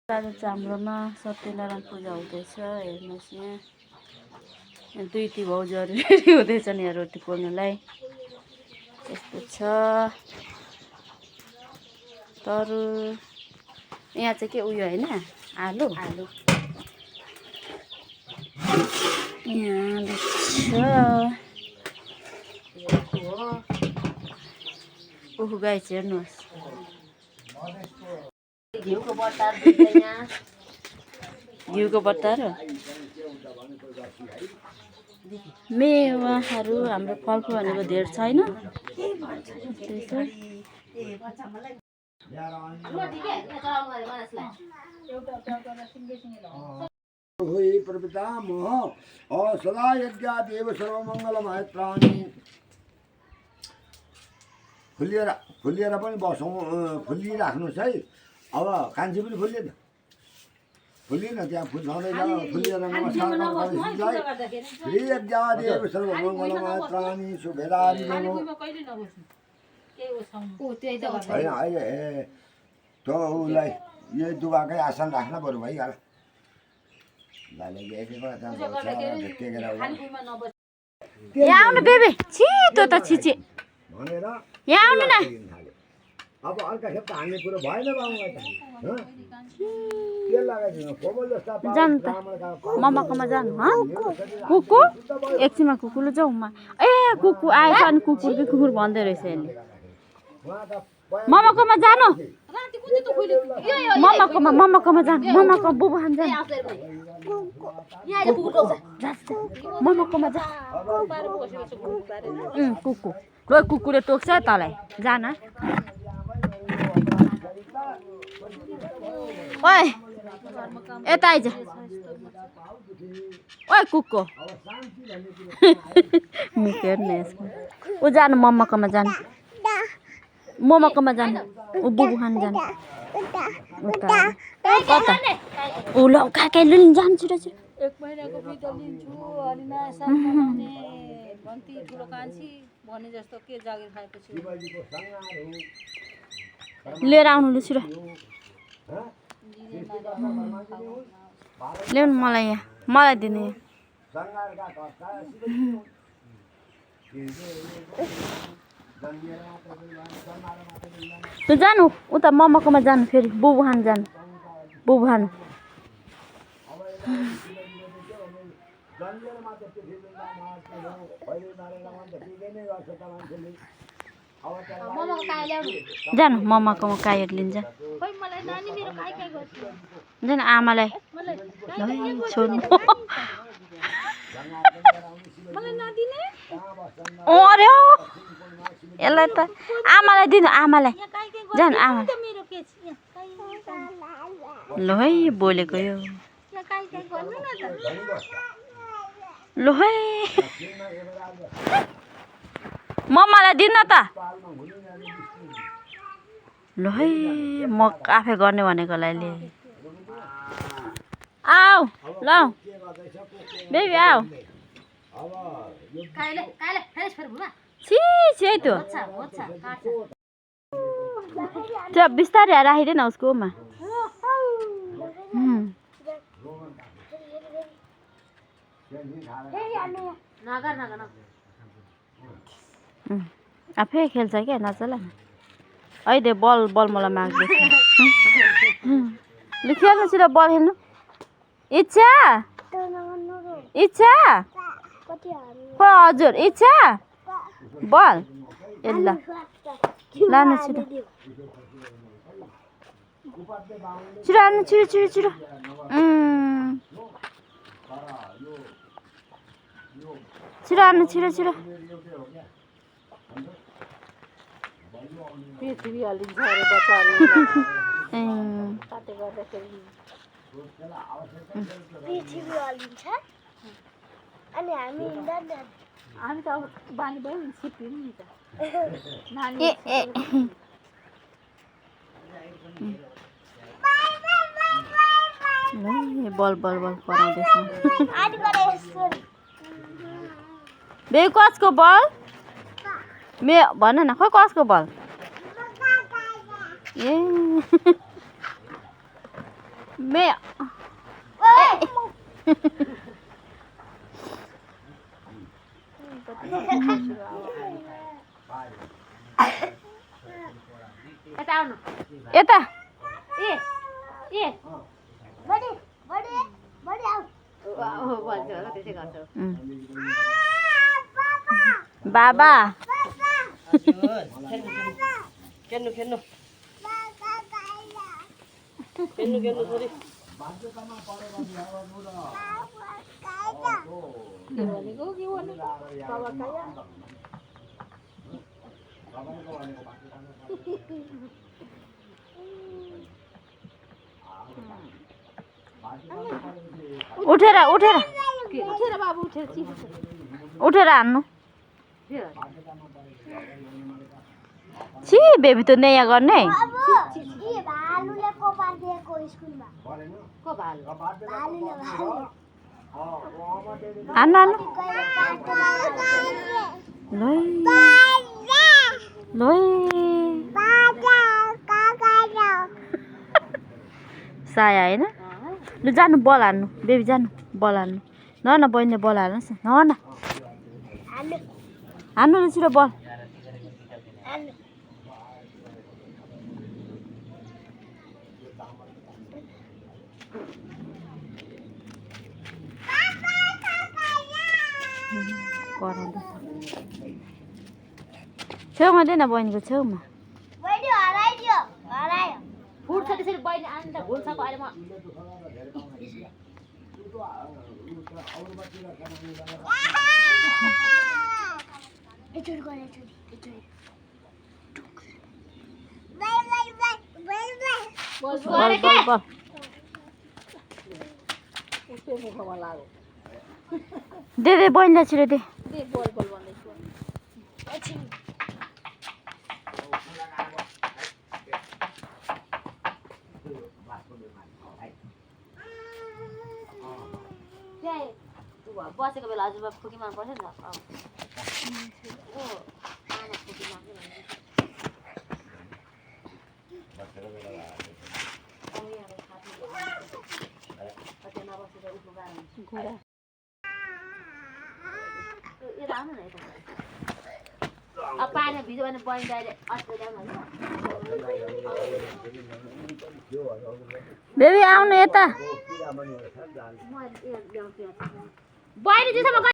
आज चाहिँ हाम्रोमा सत्यनारायण पूजा हुँदैछ। हेर्नुहोस् यहाँ दुई ती भाउजूहरू रेडी हुँदैछन् यहाँ रोटी पोल्नलाई। यस्तो छ तरुल। यहाँ चाहिँ के उयो होइन आलु यहाँ ओहो गाइस हेर्नुहोस् घिउको बट्टार मेवाहरू हाम्रो फलफुल भनेको धेर छैन। सदा यज्ञादेव सर्वमङ्गलमय प्राणी फुलिएर पनि बसौँ फुलिराख्नुहोस् है। अब कान्छी पनि फुल्यो त फुलिएन त्यहाँ फुल छँदै फुलिएर नमस्कार श्री यज्ञादेव सर्वमङ्गलमय प्राणी शुभेदारी होइन अहिले त्यो उसलाई यही दुवाकै आसन राख्न बरु भइहाल्छ। यहाँ आउनु बेबी छिटो त छिचे यहाँ आउनु न। अब अर्का खेप त हान्ने कुरो भएन बाबुलाई त के लगाइदिनु कोमल जस्ता जानु त मम्माकोमा जानु कुकु एकछिनमा कुकुरले जाउँ ए कुकु आएछ अनि कुकुर भन्दै रहेछ यसले मम्माकोमा जानु मम्माकोमा जानु मम्माको बुबुहान जानु मम्माकोमा जा कुकु ल कुकुरले टोक्छ तँलाई जान। ओए यता आइज ओए कुक्को हेर्ने ऊ जानु मम्माकोमा जानु मम्माकोमा जानु ऊ बुबु खान जानु कता ऊ ल काकै लिनु जानु छिटो छिटो। 1 महिनाको बिदा लिन्छु अनि नयाँ साल मनाउने भन्ती ठुलो कान्छी भने जस्तो के जागिर खाएपछि लिएर आउनु लु छिटो ल्याउनु मलाई यहाँ मलाई दिने तँ जानु उता मम्माकोमा जानु फेरि बुबुहान जानु बुबुहान जानु मम्माकोमा काइहरू लिन्छ जानु आमालाई छोड्नु अरे यसलाई त आमालाई दिनु आमालाई जानु आमा ल है बोलेको यो ल है मम्मालाई दिन न त ल है म आफै गर्ने भनेकोलाई ले आऊ ल बेबी आऊ छिः त्यो बिस्तारै राखिदिएन उसकोमा आफै खेल्छ क्या नचला अहिले बल मलाई माग्दैछ लु खेल्नु छिटो बल खेल्नु इच्छा हजुर इच्छा बल ए ल लानु छिटो छिटो आउनु छिटो छिटो आउनु छिटो पृथ्वी हालिन्छ अरे बच्चाहरू पृथ्वी हालिन्छ अनि हामी त अब बानी भयो नि सिप्यौँ नि त नानी बल पराउँदैछ बे कसको बल मे भन न खै कसको बल ए मे यता आउनु यता ए ए बडी बडी बडी आऊ भन्छ होला त्यसै गर्छ बाबा खेल्नु खेल्नु खेल्नु खेल्नु छोरी भनेको के भन्नु बाबा काया उठेर उठेर उठेर बाबु उठेर उठेर हान्नु छि बेबी त नयाँ गर्ने है अब यी भालुले कोपार दिएको स्कुलमा को भाल भालुले भालु हान्नु हान्नु कहिले काट्यो लै लै साया होइन लु जानु बल हान्नु बेबी जानु बल हान्नु न बहिनीले बल हाल्नुहोस् न हान्नु न छिटो बल छेउमा दे न बहिनीको छेउमा बहिनी हराइदियो हरायो फुट छ त्यसरी बहिनी आन्त घुल्छको अहिले म एकचोटि गरे एकचोटि बल बल बल मुखमा लाग्यो दे दे बहिनीलाई छिटो दे दे बोल बोल भन्दैछु बसेको बेला हजुरबा फुकी मार्नु पर्छ नि त अब पानी भिज्यो भने बहिनी अहिले बेबी आउनु यता बहिनी